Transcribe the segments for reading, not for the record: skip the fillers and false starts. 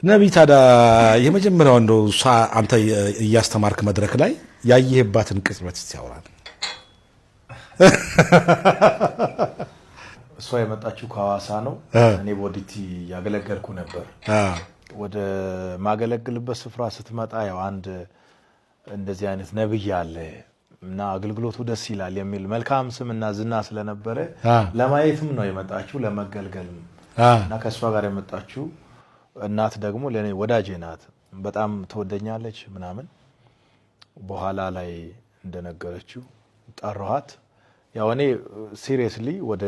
ነቢይ ታዲያ የመጀመሪያው እንደው እሷ አንተ እያስተማርክ መድረክ ላይ ያየህባትን ቅጽበት እስቲ አውራን። እሷ የመጣችው ከሐዋሳ ነው። እኔ ቦዲቲ ያገለገልኩ ነበር። ወደ ማገለግልበት ስፍራ ስትመጣ ያው አንድ እንደዚህ አይነት ነብይ አለ እና አገልግሎቱ ደስ ይላል የሚል መልካም ስምና ዝና ስለነበረ ለማየትም ነው የመጣችው፣ ለመገልገልም። እና ከእሷ ጋር የመጣችው እናት ደግሞ ለእኔ ወዳጄ ናት፣ በጣም ትወደኛለች ምናምን። በኋላ ላይ እንደነገረችው ጠራኋት። ያው እኔ seriously ወደ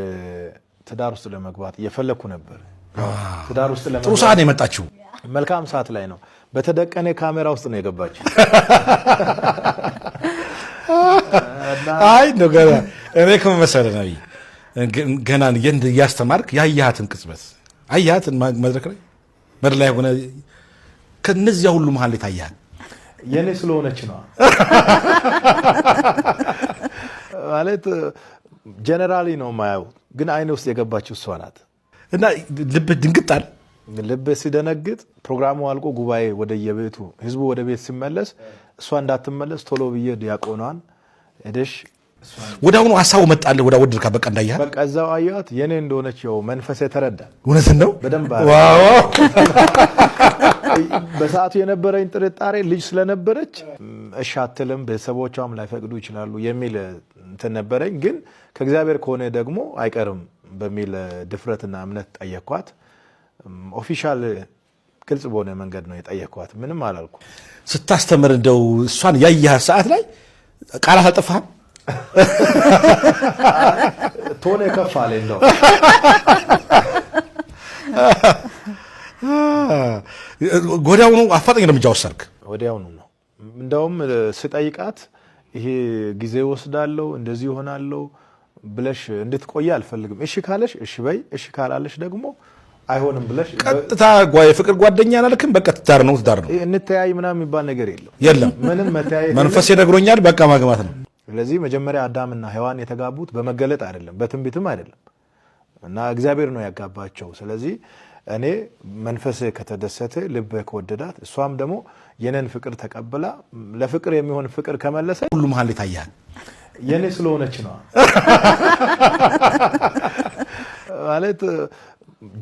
ትዳር ውስጥ ለመግባት እየፈለኩ ነበር። ትዳር ውስጥ ለመግባት ጥሩ ሰዓት ነው የመጣችው። መልካም ሰዓት ላይ ነው። በተደቀነ ካሜራ ውስጥ ነው የገባችው። አይ እንደው ገና እኔ ከመሰለህ ነብይ ገና እያስተማርክ ያየሃትን ቅጽበት አየሃትን መድረክ ላይ መድረክ ላይ ሆነ ከነዚያ ሁሉ መሀል ላይ ታያል። የኔ ስለሆነች ነው ማለት generally ነው የማየው፣ ግን አይኔ ውስጥ የገባችው እሷ ናት። እና ልብህ ድንግጥ አለ። ልብ ሲደነግጥ ፕሮግራሙ አልቆ ጉባኤ ወደየቤቱ ህዝቡ ወደ ቤት ሲመለስ እሷ እንዳትመለስ ቶሎ ብዬ ዲያቆኗን ሄደሽ ወደ አሁኑ ሀሳቡ መጣልህ፣ ወደ ወደድካ በቃ እንዳያት በቃ እዛው አየኋት የኔ እንደሆነች ያው መንፈስ የተረዳ እውነትን ነው በደንብ wow በሰዓቱ የነበረኝ ጥርጣሬ ልጅ ስለነበረች እሺ አትልም፣ ቤተሰቦቿም ላይፈቅዱ ይችላሉ የሚል እንትን ነበረኝ። ግን ከእግዚአብሔር ከሆነ ደግሞ አይቀርም በሚል ድፍረትና እምነት ጠየኳት። official ግልጽ በሆነ መንገድ ነው የጠየኳት። ምንም አላልኩ። ስታስተምር እንደው እሷን ያየሃት ሰዓት ላይ ቃላት አልጠፋህም? ቶሎ የከፍ አለ እንደው ወዲያውኑ አፋጣኝ እርምጃ ወሰድክ? ወዲያውኑ ነው። እንደውም ስጠይቃት ይሄ ጊዜ ወስዳለሁ እንደዚህ ይሆናለሁ ብለሽ እንድትቆይ አልፈልግም። እሺ ካለሽ እሺ በይ፣ እሺ ካላለሽ ደግሞ አይሆንም ብለሽ ቀጥታ የፍቅር ጓደኛ አላልክም። በቃ ትዳር ነው ትዳር ነው እንተያይ ምናምን የሚባል ነገር የለም። የለም ምንም መተያየት የለም። መንፈስ ነግሮኛል፣ በቃ ማግባት ነው። ስለዚህ መጀመሪያ አዳምና ሔዋን የተጋቡት በመገለጥ አይደለም፣ በትንቢትም አይደለም እና እግዚአብሔር ነው ያጋባቸው። ስለዚህ እኔ መንፈስህ ከተደሰተ ልብህ ከወደዳት እሷም ደግሞ የኔን ፍቅር ተቀብላ ለፍቅር የሚሆን ፍቅር ከመለሰ ሁሉ መሀል ላይ ታያል። የኔ ስለሆነች ነው ማለት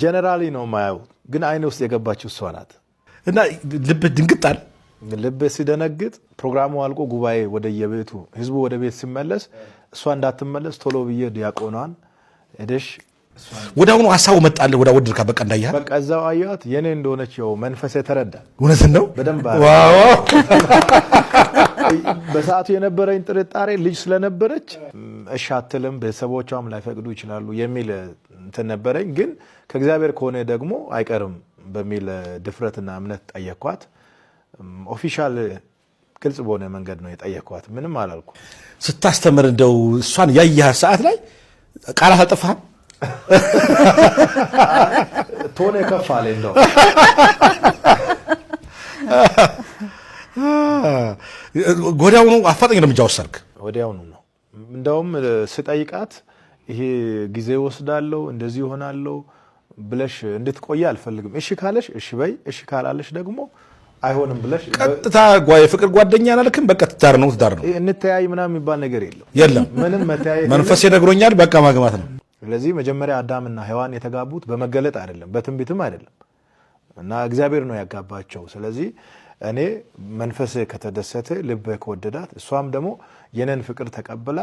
generally ነው የማየው፣ ግን አይኔ ውስጥ የገባችው እሷ ናት። እና ልብህ ድንግጥ አለ። ልብ ሲደነግጥ ፕሮግራሙ አልቆ ጉባኤ ወደየቤቱ ህዝቡ ወደ ቤት ሲመለስ እሷ እንዳትመለስ ቶሎ ብዬ ዲያቆኗን ሄደሽ ወደ አሁኑ ሀሳቡ መጣልህ፣ ወደ ወደድካ በቃ እንዳያት በቃ እዛው አየኋት የኔ እንደሆነች ያው መንፈስ የተረዳ እውነትን ነው በደንብ wow በሰዓቱ የነበረኝ ጥርጣሬ ልጅ ስለነበረች እሺ አትልም፣ ቤተሰቦቿም ላይፈቅዱ ይችላሉ የሚል እንትን ነበረኝ። ግን ከእግዚአብሔር ከሆነ ደግሞ አይቀርም በሚል ድፍረትና እምነት ጠየኳት። official ግልጽ በሆነ መንገድ ነው የጠየኳት። ምንም አላልኩ። ስታስተምር እንደው እሷን ያየሃት ሰዓት ላይ ቃላት አልጠፋህም? ቶሎ የከፍ አለ እንደው ወዲያውኑ አፋጣኝ እርምጃ ወሰድክ? ወዲያውኑ ነው። እንደውም ስጠይቃት ይሄ ጊዜ ወስዳለሁ እንደዚህ ይሆናለሁ ብለሽ እንድትቆይ አልፈልግም። እሺ ካለሽ እሺ በይ፣ እሺ ካላለሽ ደግሞ አይሆንም ብለሽ ቀጥታ የፍቅር ጓደኛ አላልክም። በቃ ትዳር ነው ትዳር ነው እንተያይ ምናምን የሚባል ነገር የለም። የለም ምንም መተያየት የለም። መንፈስ ነግሮኛል፣ በቃ ማግባት ነው። ስለዚህ መጀመሪያ አዳምና ሔዋን የተጋቡት በመገለጥ አይደለም፣ በትንቢትም አይደለም እና እግዚአብሔር ነው ያጋባቸው። ስለዚህ እኔ መንፈስህ ከተደሰተ ልብህ ከወደዳት እሷም ደግሞ የኔን ፍቅር ተቀብላ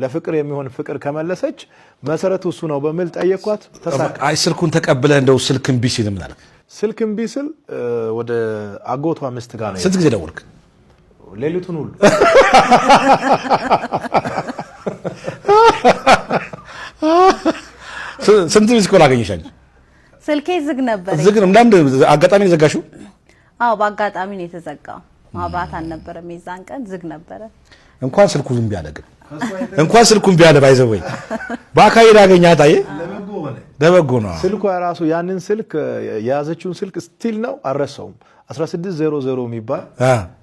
ለፍቅር የሚሆን ፍቅር ከመለሰች መሰረቱ እሱ ነው በሚል ጠየኳት። ተሳካ። አይ ስልኩን ተቀብለህ እንደው ስልክ እምቢ ሲል ምን አልክ? ስልክ እምቢ ስል ወደ አጎቷ ሚስት ጋር ነው ስንት ጊዜ ደወልክ? ሌሊቱን ሁሉ። ስንት missed call አገኘሽ አንቺ? ስልኬ ዝግ ነበር። ዝግ ነው። እንዳንድ አጋጣሚ ነው የዘጋሽው? አዎ በአጋጣሚ ነው የተዘጋው። ማብራት አልነበረም የዛን ቀን ዝግ ነበረ። እንኳን ስልኩ እምቢ አለ፣ ግን እንኳን ስልኩ እምቢ አለ። by the way በአካል አገኛት። አየህ ለበጎ ነው። ስልኳ ራሱ ያንን ስልክ የያዘችውን ስልክ still ነው አልረሳውም። 1600 የሚባል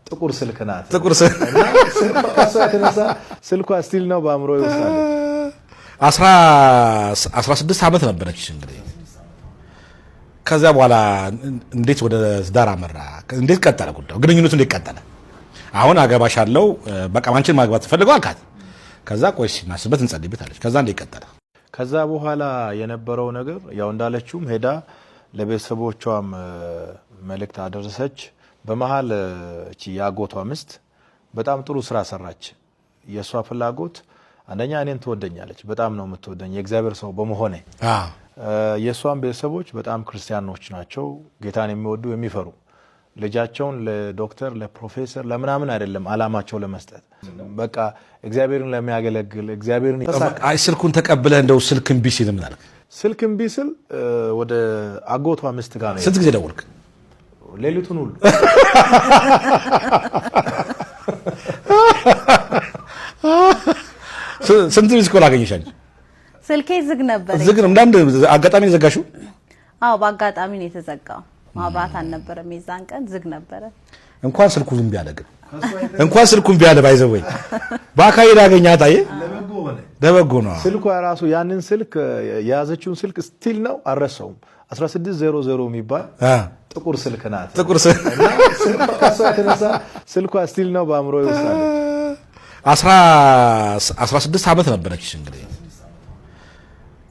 ጥቁር ስልክ ናት። ጥቁር ስልክ እና ስልኳ ከእሷ የተነሳ ስልኳ still ነው በአእምሮ ይወስዳል። 16 ዓመት ነበረች እንግዲህ። ከዚያ በኋላ እንዴት ወደ ትዳር አመራ? እንዴት ቀጠለ ጉዳዩ? ግንኙነቱ እንዴት ቀጠለ? አሁን አገባሻለሁ በቃ አንቺን ማግባት ፈልገው አልካት። ከዛ ቆይ እናስብበት እንጸልይበት አለች። ከዛ እንዴት ቀጠለ? ከዛ በኋላ የነበረው ነገር ያው እንዳለችውም ሄዳ ለቤተሰቦቿም መልእክት አደረሰች። በመሀል እቺ የአጎቷ ሚስት በጣም ጥሩ ስራ ሰራች። የእሷ ፍላጎት አንደኛ እኔን ትወደኛለች፣ በጣም ነው የምትወደኝ የእግዚአብሔር ሰው በመሆኔ። የእሷን ቤተሰቦች በጣም ክርስቲያኖች ናቸው፣ ጌታን የሚወዱ የሚፈሩ። ልጃቸውን ለዶክተር ለፕሮፌሰር ለምናምን አይደለም አላማቸው ለመስጠት፣ በቃ እግዚአብሔርን ለሚያገለግል እግዚአብሔርን። አይ ስልኩን ተቀብለህ እንደው ስልክ እምቢ ሲል ምን አልክ? ስልክ እምቢ ስል ወደ አጎቷ ሚስት ጋር ነው። ስንት ጊዜ ደወልክ? ሌሊቱን ሁሉ። ስንት missed call አገኘሽ አንቺ? ስልኬ ዝግ ነበር። ዝግ ነው። እንዳንድ አጋጣሚ ነው የዘጋሽው? አዎ፣ በአጋጣሚ ነው የተዘጋው። ማብራት አልነበረም የዛን ቀን፣ ዝግ ነበረ። እንኳን ስልኩ እምቢ አለ፣ ግን እንኳን ስልኩ እምቢ አለ። by the way በአካል ያገኛት አየህ፣ ለበጎ ነው። ስልኳ ራሱ ያንን ስልክ የያዘችውን ስልክ still ነው አልረሳውም። 1600 የሚባል ጥቁር ስልክ ናት። ጥቁር ስልክ። ከእሷ የተነሳ ስልኳ still ነው በአእምሮ ይወስዳለች። 16 ዓመት ነበረች እንግዲህ።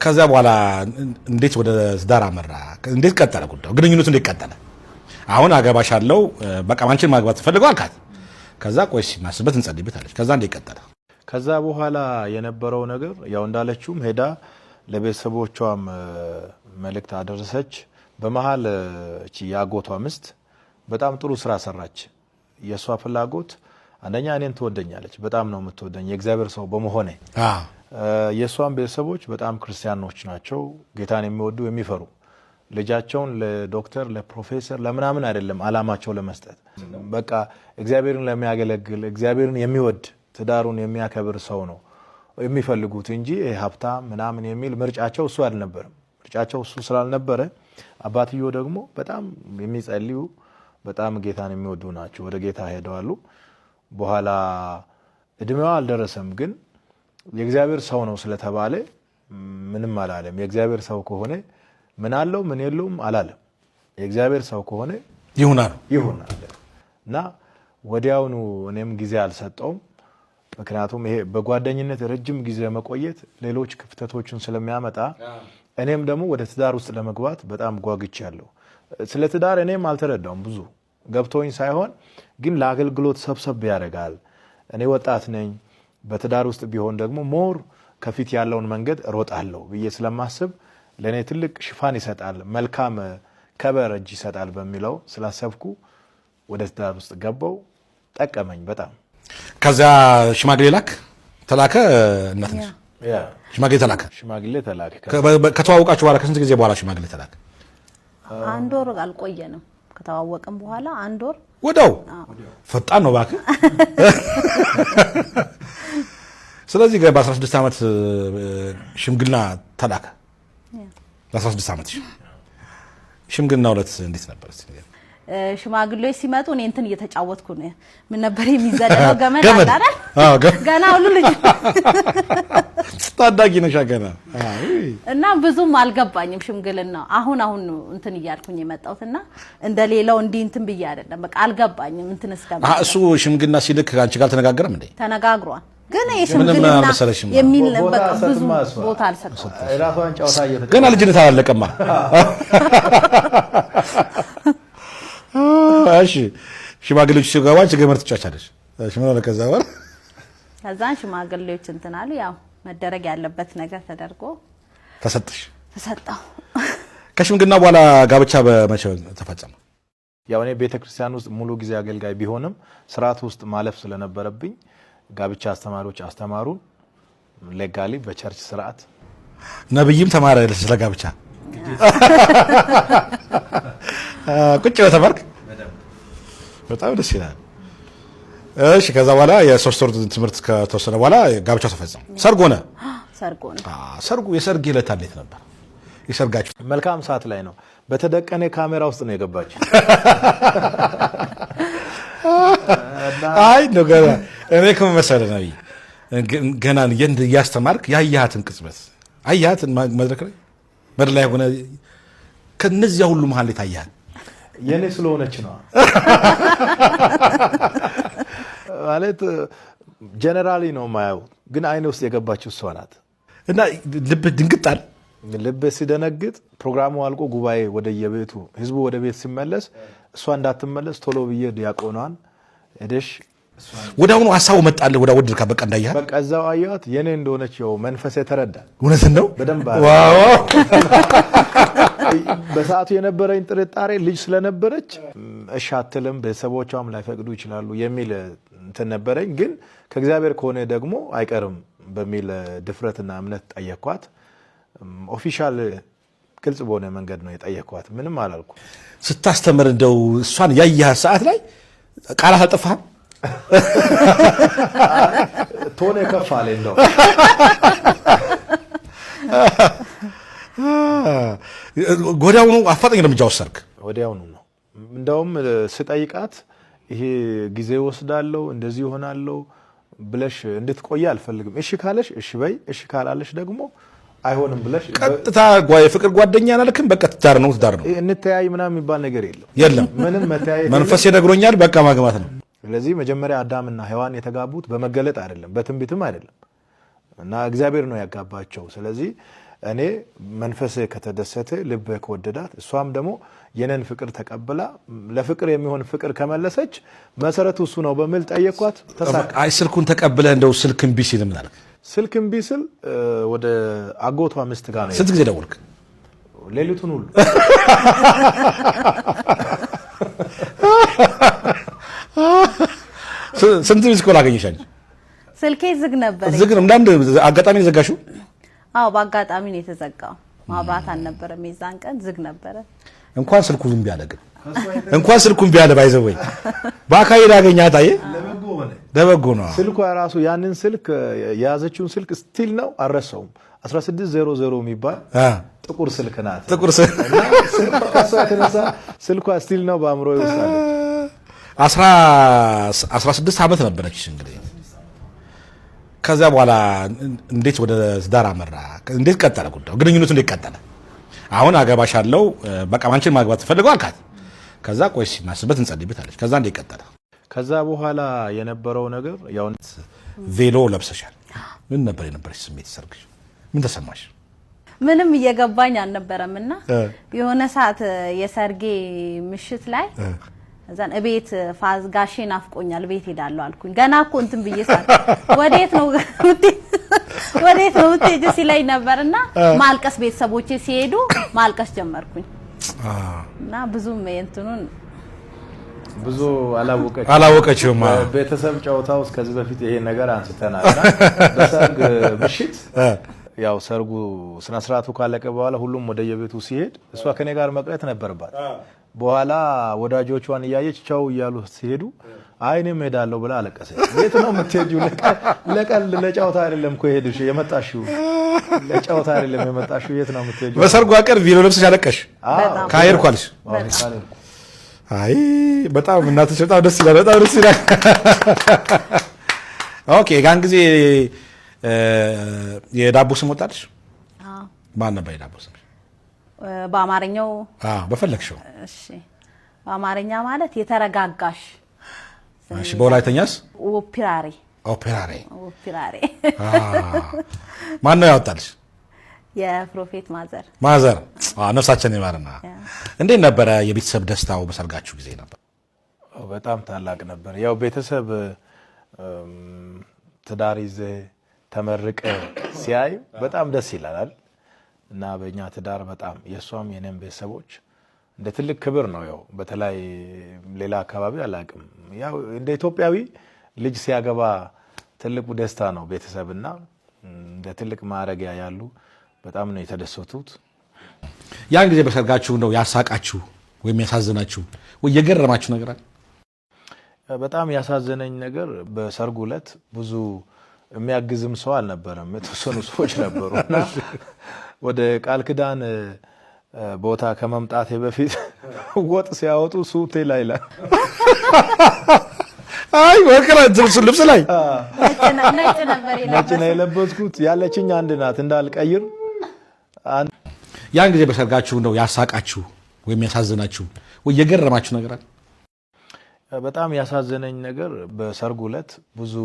ከዚያ በኋላ እንዴት ወደ ትዳር አመራ? እንዴት ቀጠለ ጉዳዩ? ግንኙነቱ እንዴት ቀጠለ? አሁን አገባሻለሁ በቃ አንቺን ማግባት ፈልገው አልካት። ከዛ ቆይ እናስብበት እንጸልይበት አለች። ከዛ እንዴት ቀጠለ? ከዛ በኋላ የነበረው ነገር ያው እንዳለችውም ሄዳ ለቤተሰቦቿም መልእክት አደረሰች። በመሀል እቺ የአጎቷ ሚስት በጣም ጥሩ ስራ ሰራች። የእሷ ፍላጎት አንደኛ እኔን ትወደኛለች፣ በጣም ነው የምትወደኝ የእግዚአብሔር ሰው በመሆኔ። የእሷን ቤተሰቦች በጣም ክርስቲያኖች ናቸው፣ ጌታን የሚወዱ የሚፈሩ። ልጃቸውን ለዶክተር ለፕሮፌሰር ለምናምን አይደለም አላማቸው ለመስጠት፣ በቃ እግዚአብሔርን ለሚያገለግል እግዚአብሔርን የሚወድ ትዳሩን የሚያከብር ሰው ነው የሚፈልጉት እንጂ ሀብታም ምናምን የሚል ምርጫቸው እሱ አልነበረም። ምርጫቸው እሱ ስላልነበረ አባትዮ ደግሞ በጣም የሚጸልዩ በጣም ጌታን የሚወዱ ናቸው። ወደ ጌታ ሄደዋሉ። በኋላ እድሜዋ አልደረሰም፣ ግን የእግዚአብሔር ሰው ነው ስለተባለ ምንም አላለም። የእግዚአብሔር ሰው ከሆነ ምን አለው ምን የለውም አላለም። የእግዚአብሔር ሰው ከሆነ ይሁን አለ። ይሁን አለ እና ወዲያውኑ እኔም ጊዜ አልሰጠውም። ምክንያቱም ይሄ በጓደኝነት ረጅም ጊዜ መቆየት ሌሎች ክፍተቶችን ስለሚያመጣ እኔም ደግሞ ወደ ትዳር ውስጥ ለመግባት በጣም ጓግቻለሁ። ስለ ትዳር እኔም አልተረዳውም፣ ብዙ ገብቶኝ ሳይሆን ግን ለአገልግሎት ሰብሰብ ያደርጋል። እኔ ወጣት ነኝ። በትዳር ውስጥ ቢሆን ደግሞ more ከፊት ያለውን መንገድ እሮጣለሁ ብዬ ስለማስብ ለእኔ ትልቅ ሽፋን ይሰጣል፣ መልካም ከበር እጅ ይሰጣል በሚለው ስላሰብኩ ወደ ትዳር ውስጥ ገባው። ጠቀመኝ በጣም። ከዚያ ሽማግሌ ላክ ተላከ። እናት ነሽ፣ ሽማግሌ ተላከ። ሽማግሌ ተላከ። ከተዋወቃችሁ በኋላ ከስንት ጊዜ በኋላ ሽማግሌ ተላከ? አንድ ወር አልቆየንም። ከተዋወቅን በኋላ አንድ ወር። ወዲያው፣ ፈጣን ነው እባክህ። ስለዚህ በ16 ዓመት ሽምግልና ተላከ። በ16 ዓመት ሽምግልና ዕለት እንዴት ነበር? ሽማግሌዎች ሲመጡ እኔ እንትን እየተጫወትኩ ነው። ምን ነበር የሚዘለለው ገመድ አለ አይደል? ገና ሁሉ ልጅ ታዳጊ ነሽ ገና። እና ብዙም አልገባኝም ሽምግልና። አሁን አሁን ነው እንትን እያልኩኝ የመጣሁት እና እንደሌላው እንዲህ እንትን ብዬ አይደለም። በቃ አልገባኝም እንትን እስከ እሱ ሽምግልና ሲልክ አንቺ ጋር አልተነጋገረም እንዴ? ተነጋግሯል። ግን የሽምግልና የሚል በቃ ብዙ ቦታ አልሰጠውም። የራሷን ጨዋታ እየተጫወተ ገና ልጅነት አላለቀማ። እሺ፣ ሽማግሌዎች ሲገባ አንቺ ገመድ ትጫወቻለሽ። እሺ፣ ምን ሆነ ከዛ በኋላ? ከዛን ሽማግሌዎች እንትን አሉ። ያው መደረግ ያለበት ነገር ተደርጎ ተሰጥሽ? ተሰጠው። ከሽምግልና በኋላ ጋብቻ በመቼ ተፈጸመ? ያው እኔ ቤተክርስቲያን ውስጥ ሙሉ ጊዜ አገልጋይ ቢሆንም ስርዓት ውስጥ ማለፍ ስለነበረብኝ ጋብቻ አስተማሪዎች አስተማሩን። Legally በ church ስርዓት። ነብይም ተማረ ስለ ጋብቻ፣ ቁጭ በተማርክ በጣም ደስ ይላል። እሺ፣ ከዛ በኋላ የ3 ወር ትምህርት ከተወሰነ በኋላ ጋብቻው ተፈጸመ። ሰርግ ሆነ። ሰርግ ሆነ። ሰርጉ የሰርግ ዕለት እንዴት ነበር? የሰርጋችሁ መልካም ሰዓት ላይ ነው። በተደቀነ ካሜራ ውስጥ ነው የገባችው። አይ ነው ገና እኔ እኮ መሰለህ ነብይ ገና እያስተማርክ ያየሃትን ቅጽበት አየሃትን መድረክ ላይ መድረክ ላይ ሆነ ከነዚያ ሁሉ መሀል ይታያል። የኔ ስለሆነች ነው ማለት generally ነው የማየው፣ ግን አይኔ ውስጥ የገባችው እሷ ናት። እና ልብህ ድንግጥ አለ። ልብ ሲደነግጥ ፕሮግራሙ አልቆ ጉባኤ ወደየቤቱ ህዝቡ ወደ ቤት ሲመለስ እሷ እንዳትመለስ ቶሎ ብዬ ዲያቆኗን ሄደሽ ወደ አሁኑ ሀሳቡ መጣልህ። ወደ ወደድካ በቃ እንዳያህ በቃ እዛው አየኋት የኔ እንደሆነች ያው መንፈስ የተረዳ እውነትን ነው በደንብ wow። በሰዓቱ የነበረኝ ጥርጣሬ ልጅ ስለነበረች እሺ አትልም፣ ቤተሰቦቿም ላይፈቅዱ ይችላሉ የሚል እንትን ነበረኝ። ግን ከእግዚአብሔር ከሆነ ደግሞ አይቀርም በሚል ድፍረትና እምነት ጠየኳት። official ግልጽ በሆነ መንገድ ነው የጠየኳት። ምንም አላልኩ። ስታስተምር እንደው እሷን ያየሃት ሰዓት ላይ ቃላት አልጠፋህም? ቶኔ ከፍ አለ እንደው ወዲያውኑ አፋጣኝ እርምጃ ወሰድክ? ወዲያውኑ ነው። እንደውም ስጠይቃት ይሄ ጊዜ ወስዳለሁ እንደዚህ ይሆናለሁ ብለሽ እንድትቆይ አልፈልግም። እሺ ካለሽ እሺ በይ፣ እሺ ካላለሽ ደግሞ አይሆንም ብለሽ ቀጥታ የፍቅር ጓደኛ አላልክም። በቃ ትዳር ነው ትዳር ነው እንተያይ ምናምን የሚባል ነገር የለም። የለም ምንም መተያየት መንፈስ ነግሮኛል። በቃ ማግባት ነው። ስለዚህ መጀመሪያ አዳምና ሔዋን የተጋቡት በመገለጥ አይደለም፣ በትንቢትም አይደለም እና እግዚአብሔር ነው ያጋባቸው። ስለዚህ እኔ መንፈስ ከተደሰተ ልብህ ከወደዳት እሷም ደግሞ የነን ፍቅር ተቀብላ ለፍቅር የሚሆን ፍቅር ከመለሰች መሰረቱ እሱ ነው በሚል ጠየኳት። ተሳካ። አይ ስልኩን ተቀብለህ እንደው ስልክ እምቢ ሲል ምን አልክ? ስልክ እምቢ ስል ወደ አጎቷ ሚስት ጋር ነው። ስንት ጊዜ ደወልክ? ሌሊቱን ሁሉ። ስንት missed call አገኘሽ አንቺ? ስልኬ ዝግ ነበር። ዝግ ነው። እንዳንድ አጋጣሚ ነው የዘጋሽው? አዎ በአጋጣሚ ነው የተዘጋው። ማብራት አልነበረም የዛን ቀን ዝግ ነበረ። እንኳን ስልኩ እምቢ አለ፣ ግን እንኳን ስልኩ እምቢ አለ። by the way በአካል ያገኛት አየህ፣ ለበጎ ነው። ስልኳ ራሱ ያንን ስልክ የያዘችውን ስልክ still ነው አልረሳውም። 1600 የሚባል ጥቁር ስልክ ናት። ጥቁር ስልክ ከእሷ የተነሳ ስልኳ still ነው በአእምሮ ይወስዳል። 16 ዓመት ነበረች እንግዲህ። ከዚያ በኋላ እንዴት ወደ ትዳር አመራ? እንዴት ቀጠለ ጉዳዩ? ግንኙነቱ እንዴት ቀጠለ? አሁን አገባሻለሁ በቃ አንቺን ማግባት ፈልገው አልካት። ከዛ ቆይ ሲናስበት እንጸልይበት አለች። ከዛ እንዴት ቀጠለ? ከዛ በኋላ የነበረው ነገር ያው ቬሎ ለብሰሻል። ምን ነበር የነበረሽ ስሜት? ሰርግሽ ምን ተሰማሽ? ምንም እየገባኝ አልነበረም እና የሆነ ሰዓት የሰርጌ ምሽት ላይ እዛን እቤት ፋዝ ጋሼ ናፍቆኛል ቤት ሄዳለሁ አልኩኝ። ገና እኮ እንትን ብዬ ሳል ወዴት ነው ወዴት ነው የምትሄጂው ሲለኝ ነበርና ማልቀስ ቤተሰቦቼ ሲሄዱ ማልቀስ ጀመርኩኝ። እና ብዙም እንትኑን ብዙ አላወቀችውም አላወቀችውም። ቤተሰብ ጨዋታ ውስጥ ከዚህ በፊት ይሄ ነገር አንስተናል። በሰርግ ምሽት ያው ሰርጉ ስነ ስርዓቱ ካለቀ በኋላ ሁሉም ወደየቤቱ ሲሄድ እሷ ከኔ ጋር መቅረት ነበረባት። በኋላ ወዳጆቿን እያየች ቻው እያሉ ሲሄዱ አይ እኔም እሄዳለሁ ብላ አለቀሰች። የት ነው የምትሄጂው? ለቀልድ ለጨዋታ አይደለም እኮ የሄድሽ የመጣሽው፣ ለጨዋታ አይደለም የመጣሽው፣ የት ነው የምትሄጂው? በሰርጓ ቀን ቬሎ ለብሰሽ አለቀሽ። ካልሄድኩ አለሽ። አይ በጣም እናትሽ በጣም ደስ ይላል፣ በጣም ደስ ይላል። okay ያን ጊዜ የዳቦ ስም ወጣልሽ? ማን ነበር የዳቦ ስም? በአማርኛው? አዎ በፈለግሽው። እሺ በአማርኛ ማለት የተረጋጋሽ። እሺ በወላይተኛስ? ኦፒራሬ። ኦፒራሬ። ኦፒራሬ። ማን ነው ያወጣልሽ? የ prophet mother። mother ነፍሳችን ይማርና። እንዴት ነበረ የቤተሰብ ደስታው በሰርጋችሁ ጊዜ ነበር? በጣም ታላቅ ነበር። ያው ቤተሰብ ትዳር ይዘህ ተመርቀ ሲያይ በጣም ደስ ይላል። እና በእኛ ትዳር በጣም የእሷም የኔም ቤተሰቦች እንደ ትልቅ ክብር ነው። ያው በተለይ ሌላ አካባቢ አላውቅም። ያው እንደ ኢትዮጵያዊ ልጅ ሲያገባ ትልቁ ደስታ ነው ቤተሰብና እንደ ትልቅ ማዕረጊያ ያሉ በጣም ነው የተደሰቱት። ያን ጊዜ በሰርጋችሁ ነው ያሳቃችሁ ወይም ያሳዘናችሁ ወይ የገረማችሁ ነገር አለ? በጣም ያሳዘነኝ ነገር በሰርጉ ዕለት ብዙ የሚያግዝም ሰው አልነበረም። የተወሰኑ ሰዎች ነበሩ እና ወደ ቃል ኪዳን ቦታ ከመምጣቴ በፊት ወጥ ሲያወጡ ሱቴ ላይ ላይ አይ ወከራ ልብስ ላይ ነጭ ነው የለበስኩት። ያለችኝ አንድ ናት እንዳልቀይር። ያን ጊዜ በሰርጋችሁ ነው ያሳቃችሁ ወይም ያሳዘናችሁ ወይ የገረማችሁ ነገር አለ? በጣም ያሳዘነኝ ነገር በሰርጉ ዕለት ብዙ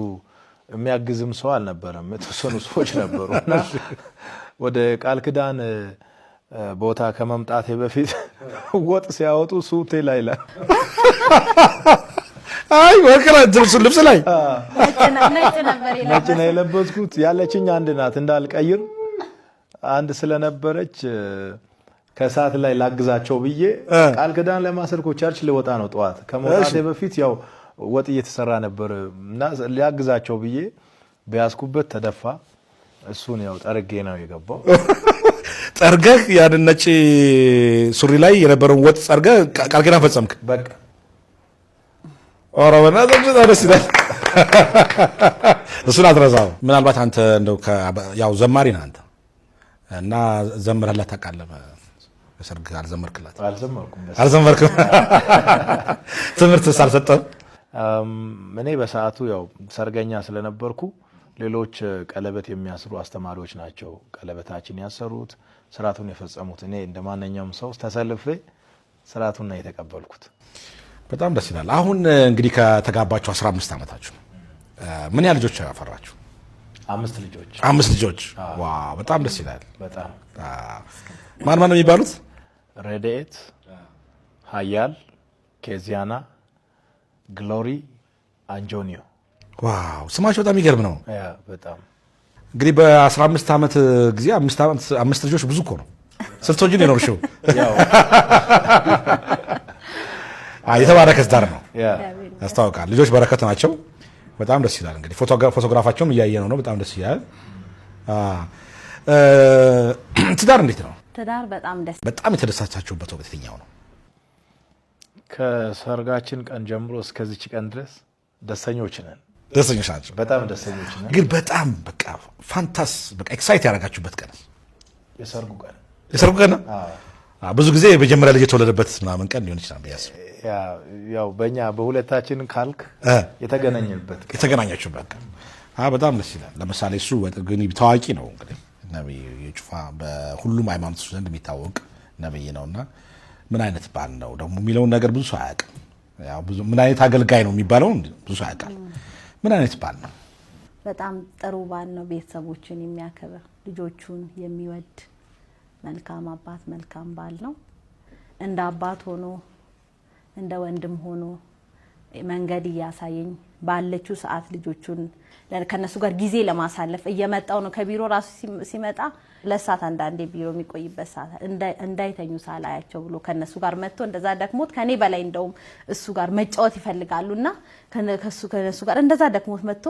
የሚያግዝም ሰው አልነበረም። የተወሰኑ ሰዎች ነበሩ እና ወደ ቃል ኪዳን ቦታ ከመምጣቴ በፊት ወጥ ሲያወጡ ሱቴ ላይ ይላል። አይ ወርቅራ ልብስ ላይ ነጭ ነው የለበስኩት። ያለችኝ አንድ ናት እንዳልቀይር አንድ ስለነበረች ከሰዓት ላይ ላግዛቸው ብዬ ቃል ኪዳን ለማሰር እኮ church ልወጣ ነው ጠዋት። ከመውጣቴ በፊት ያው ወጥ እየተሰራ ነበር እና ሊያግዛቸው ብዬ በያዝኩበት ተደፋ። እሱን ያው ጠርጌ ነው የገባው። ጠርገህ ያንን ነጭ ሱሪ ላይ የነበረውን ወጥ ጠርገህ ቃል ኪዳን ፈጸምክ። በቃ ኧረ በእናትህ በጣም ደስ ይላል። እሱን አትረሳው። ምናልባት አንተ እንደው ያው ዘማሪ ነህ አንተ እና ዘምረህላት ታውቃለህ? በሰርግ አልዘመርክላት? አልዘመርኩም። አልዘመርክም? ትምህርትስ አልሰጠህም? እኔ በሰዓቱ ያው ሰርገኛ ስለነበርኩ ሌሎች ቀለበት የሚያስሩ አስተማሪዎች ናቸው ቀለበታችን ያሰሩት፣ ስርዓቱን የፈጸሙት። እኔ እንደ ማንኛውም ሰው ተሰልፌ ስርዓቱን ነው የተቀበልኩት። በጣም ደስ ይላል። አሁን እንግዲህ ከተጋባችሁ 15 ዓመታችሁ ነው። ምን ያህል ልጆች አፈራችሁ? 5 ልጆች። 5 ልጆች። Wow፣ በጣም ደስ ይላል። በጣም። ማን ማን ነው የሚባሉት? ረድኤት፣ ሀያል፣ ኬዚያና፣ ግሎሪ፣ አንጆኒዮ። Wow፣ ስማቸው በጣም የሚገርም ነው። Yeah፣ በጣም። እንግዲህ በ15 ዓመት ጊዜ 5 ልጆች ብዙ እኮ ነው። ስትወጂ ነው የኖርሽው። የተባረከ ትዳር ነው ያስታውቃል። ልጆች በረከት ናቸው። በጣም ደስ ይላል። እንግዲህ ፎቶግራፋቸውም እያየነው ነው። በጣም ደስ ይላል። ትዳር እንዴት ነው? ትዳር በጣም ደስ በጣም የተደሳቻችሁበት ወቅት የትኛው ነው? ከሰርጋችን ቀን ጀምሮ እስከዚች ቀን ድረስ ደስተኞች ነን። ደስተኞች ናቸው። በጣም ደስተኞች ነን። ግን በጣም በቃ ፋንታስ በቃ excite ያደረጋችሁበት ቀን? የሰርጉ ቀን። የሰርጉ ቀን ነው? አዎ። ብዙ ጊዜ የመጀመሪያ ልጅ የተወለደበት ምናምን ቀን ሊሆን ይችላል ብዬ አስባለሁ። ያው በእኛ በሁለታችን ካልክ የተገናኘንበት ቀን። የተገናኛችሁበት ቀን። አዎ፣ በጣም ደስ ይላል። ለምሳሌ እሱ ግን ታዋቂ ነው እንግዲህ ነብይ ጩፋ በሁሉም ሃይማኖት ዘንድ የሚታወቅ ነብይ ነውና ምን አይነት ባል ነው ደግሞ የሚለውን ነገር ብዙ ሰው አያውቅም። ያው ብዙ ምን አይነት አገልጋይ ነው የሚባለውን ብዙ ሰው ያውቃል። ምን አይነት ባል ነው? በጣም ጥሩ ባል ነው። ቤተሰቦችን የሚያከብር፣ ልጆቹን የሚወድ መልካም አባት፣ መልካም ባል ነው። እንደ አባት ሆኖ እንደ ወንድም ሆኖ መንገድ እያሳየኝ ባለችው ሰዓት ልጆቹን ከነሱ ጋር ጊዜ ለማሳለፍ እየመጣው ነው። ከቢሮ ራሱ ሲመጣ ለሰዓት አንዳንዴ ቢሮ የሚቆይበት ሰዓት እንዳይተኙ ሳላያቸው ብሎ ከነሱ ጋር መጥቶ እንደዛ ደክሞት ከኔ በላይ እንደውም እሱ ጋር መጫወት ይፈልጋሉና ከነሱ ጋር እንደዛ ደክሞት መጥቶ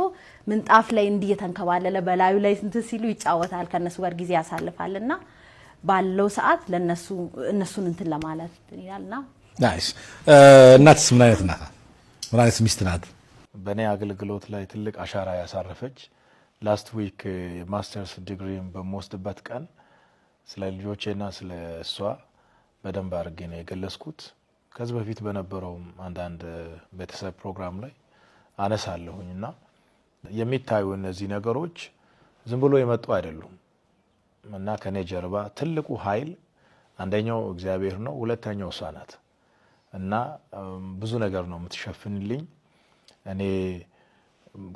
ምንጣፍ ላይ እንዲህ እየተንከባለለ በላዩ ላይ እንትን ሲሉ ይጫወታል። ከነሱ ጋር ጊዜ ያሳልፋልና ባለው ሰዓት ለነሱ እነሱን እንትን ለማለት ይላልና። Nice። እናትስ ምን አይነት እናት? ምን አይነት ሚስት ናት? በእኔ አገልግሎት ላይ ትልቅ አሻራ ያሳረፈች፣ last week የ masters degree ን በምወስድበት ቀን ስለ ልጆቼና ስለ እሷ በደንብ አድርጌ ነው የገለጽኩት። ከዚህ በፊት በነበረውም አንዳንድ ቤተሰብ ፕሮግራም ላይ አነሳለሁኝ እና የሚታዩ እነዚህ ነገሮች ዝም ብሎ የመጡ አይደሉም እና ከኔ ጀርባ ትልቁ ኃይል አንደኛው እግዚአብሔር ነው፣ ሁለተኛው እሷ ናት እና ብዙ ነገር ነው የምትሸፍንልኝ። እኔ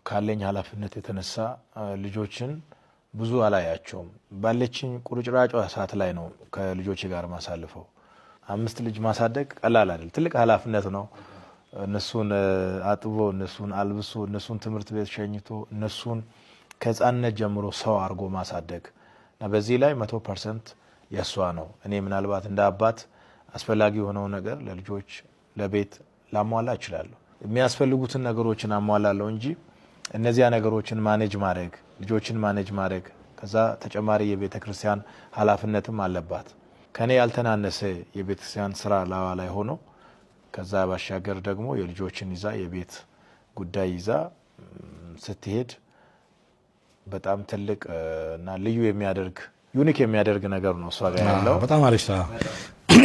ካለኝ ኃላፊነት የተነሳ ልጆችን ብዙ አላያቸውም። ባለችኝ ቁርጭራጯ ሰዓት ላይ ነው ከልጆቼ ጋር ማሳልፈው። 5 ልጅ ማሳደግ ቀላል አይደል፣ ትልቅ ኃላፊነት ነው። እነሱን አጥቦ፣ እነሱን አልብሶ፣ እነሱን ትምህርት ቤት ሸኝቶ፣ እነሱን ከህፃንነት ጀምሮ ሰው አድርጎ ማሳደግ እና በዚህ ላይ 100% የእሷ ነው። እኔ ምናልባት እንደ አባት አስፈላጊ የሆነው ነገር ለልጆች ለቤት ላሟላ እችላለሁ። የሚያስፈልጉትን ነገሮችን አሟላለሁ እንጂ እነዚያ ነገሮችን manage ማድረግ፣ ልጆችን manage ማድረግ፣ ከዛ ተጨማሪ የቤተክርስቲያን ኃላፊነትም አለባት። ከኔ ያልተናነሰ የቤተክርስቲያን ስራ ላዋ ላይ ሆኖ ከዛ ባሻገር ደግሞ የልጆችን ይዛ የቤት ጉዳይ ይዛ ስትሄድ በጣም ትልቅ እና ልዩ የሚያደርግ unique የሚያደርግ ነገር ነው እሷ ጋር ያለው። በጣም አሪፍ።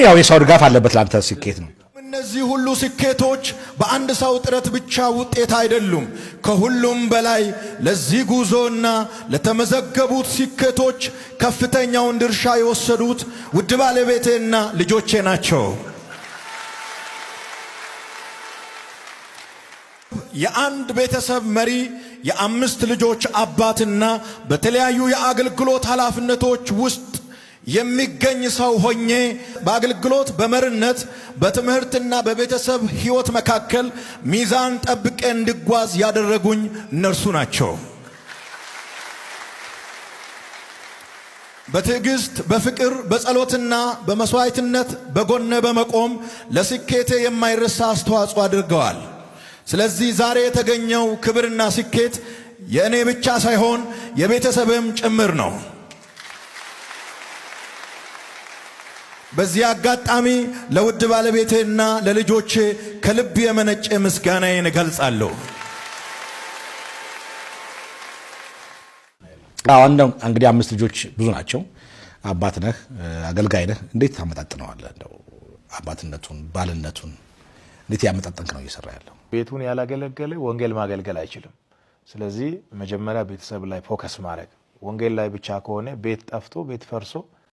ያው የሰው ድጋፍ አለበት ላንተ ስኬት ነው። እነዚህ ሁሉ ስኬቶች በአንድ ሰው ጥረት ብቻ ውጤት አይደሉም። ከሁሉም በላይ ለዚህ ጉዞና ለተመዘገቡት ስኬቶች ከፍተኛውን ድርሻ የወሰዱት ውድ ባለቤቴና ልጆቼ ናቸው። የአንድ ቤተሰብ መሪ፣ የአምስት ልጆች አባትና በተለያዩ የአገልግሎት ኃላፊነቶች ውስጥ የሚገኝ ሰው ሆኜ በአገልግሎት፣ በመሪነት፣ በትምህርትና በቤተሰብ ሕይወት መካከል ሚዛን ጠብቄ እንድጓዝ ያደረጉኝ እነርሱ ናቸው። በትዕግስት፣ በፍቅር፣ በጸሎትና በመስዋዕትነት በጎነ በመቆም ለስኬቴ የማይረሳ አስተዋጽኦ አድርገዋል። ስለዚህ ዛሬ የተገኘው ክብርና ስኬት የእኔ ብቻ ሳይሆን የቤተሰብም ጭምር ነው። በዚህ አጋጣሚ ለውድ ባለቤቴና ለልጆቼ ከልብ የመነጨ ምስጋናዬን እገልጻለሁ። አዎ እንግዲህ አምስት ልጆች ብዙ ናቸው። አባት ነህ፣ አገልጋይ ነህ። እንዴት ታመጣጥነዋለህ? እንደው አባትነቱን ባልነቱን እንዴት ያመጣጠንክ ነው እየሰራ ያለው? ቤቱን ያላገለገለ ወንጌል ማገልገል አይችልም። ስለዚህ መጀመሪያ ቤተሰብ ላይ focus ማድረግ፣ ወንጌል ላይ ብቻ ከሆነ ቤት ጠፍቶ ቤት ፈርሶ